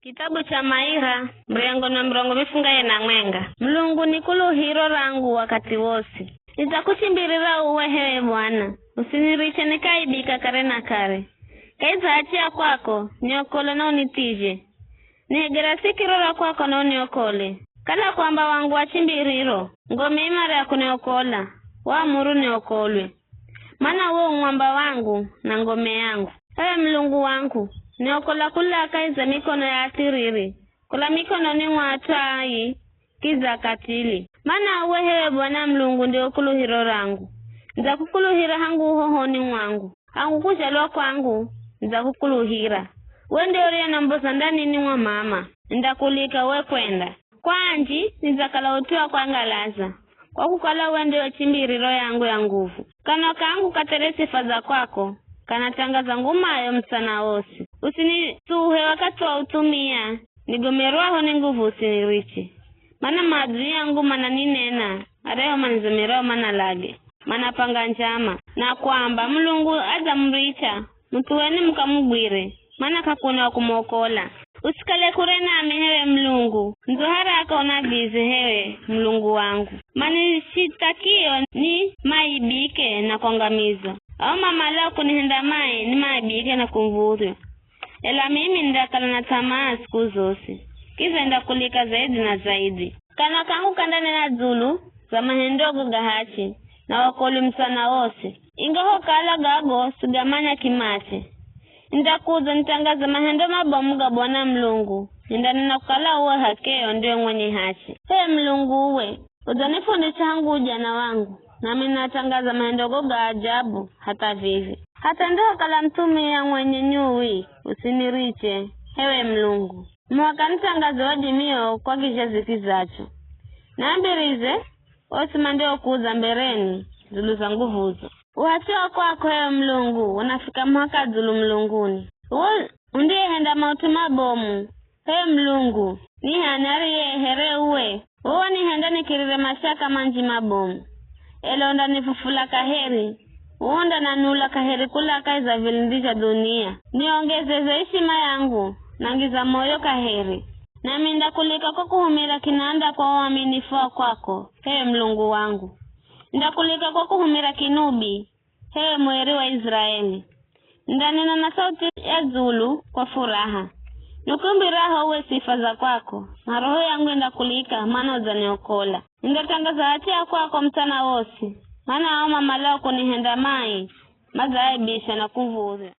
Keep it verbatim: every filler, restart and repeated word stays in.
Kitabu cha Maira, muryango na murongo mifungahe na mwenga. Mulungu ni kuluhiro rangu wakathi wosi. Nidzakuchimbirira uwe hewe Bwana, usiniriche nikaibika kare na kare. Kahi za hachi ya kwako, niokole na unithije. Nihegera sikiro ra kwako na uniokole. Kala kwamba wangu wa chimbiriro, ngome imara ya kuniokola, waamuru niokolwe. Mana uwe u mwamba wangu na ngome yangu. Ewe Mulungu wangu, niokola kula kahi za mikono ya athiriri, kula mikononi mwa at'u ai kiza katili. Mana uwe hewe Bwana Mulungu ndiwe kuluhiro rangu. Nidzakukuluhira hangu uhohoni mwangu, hangu kuzhalwa kwangu, nidzakukuluhira. We ndiwe uriyenamboza ndanini mwa mama, nindakulika we kwenda. Kwa anji nidzakala ut'u wa kwangalaza, kwa kukala we ndiwe chimbiriro yangu ya nguvu. Kanwa kangu kathele sifa za kwako, kanathangaza ngumayo mutsana wosi. Usinitsuhe wakathi wa uthumia, nigomerwaho ni nguvu usiniriche. Mana maadui angu mananinena, aryahu manizomerao manalage, manapanga njama, na kwamba, Mulungu adzamuricha, muthuweni mukamugwire, mana k'akuna wa kumwokola. Usikale kure nami, hewe Mulungu, ndzo haraka unavize, hewe Mulungu wangu. Manishithakio ni maibike na kwangamizwa, ao mamalao kunihenda mai ni maibike na kumv̱uryo. Ela mimi nindakala na th'amaa siku zosi, kiza nindakulika zaidhi na zaidhi. Kanwa kangu kandanena dzulu za mahendogo ga hachi, na wokolwi mutsana wosi. Ingahokala gago sigamanya kimache. Nindakudza nithangaze mahendo mabomu ga Bwana Mulungu, nindanena kukala uwe h'akeo ndiwe mwenye hachi. H'e Mulungu uwe, udzanifundisha hangu ujana wangu, nami ninathangaza mahendogo ga ajabu hatha vivi. Hatha ndihokala muthumia mwenye nyuwi, usiniriche, hewe Mulungu. Muhaka nithangaze wadimio kwa kizhazi kizacho. Naambirize osi mandiokudza mbereni dzulu za nguvuzo. Uhachi wa kwako, hewe Mulungu, unafika muhaka dzulu mulunguni. Uwe undiyehenda maut'u mabomu, hewe Mulungu, ni h'ani ariye here uwe? Uwe wanihenda nikirire mashaka manji mabomu, ela undanifufula kaheri, uwe undananula kaheri kula kahi za vilindi zha dhunia. Niongezeze ishima yangu, na ngiza moyo kaheri. Nami ndakulika kwa kuhumira kinanda kwa uaminifu wa kwako, hewe Mulungu wangu. Ndakulika kwa kuhumira kinubi, hewe Mweri wa Israeli. Ndanena na sauti ya dzulu kwa furaha, nikumbiraho uwe sifa za kwako, na roho yangu indakulika, mana udzaniokola. Nindathangaza hachi ya kwako mutsana wosi, mana ao mamalao kunihenda mai, madzaaibisha na kumv̱urya.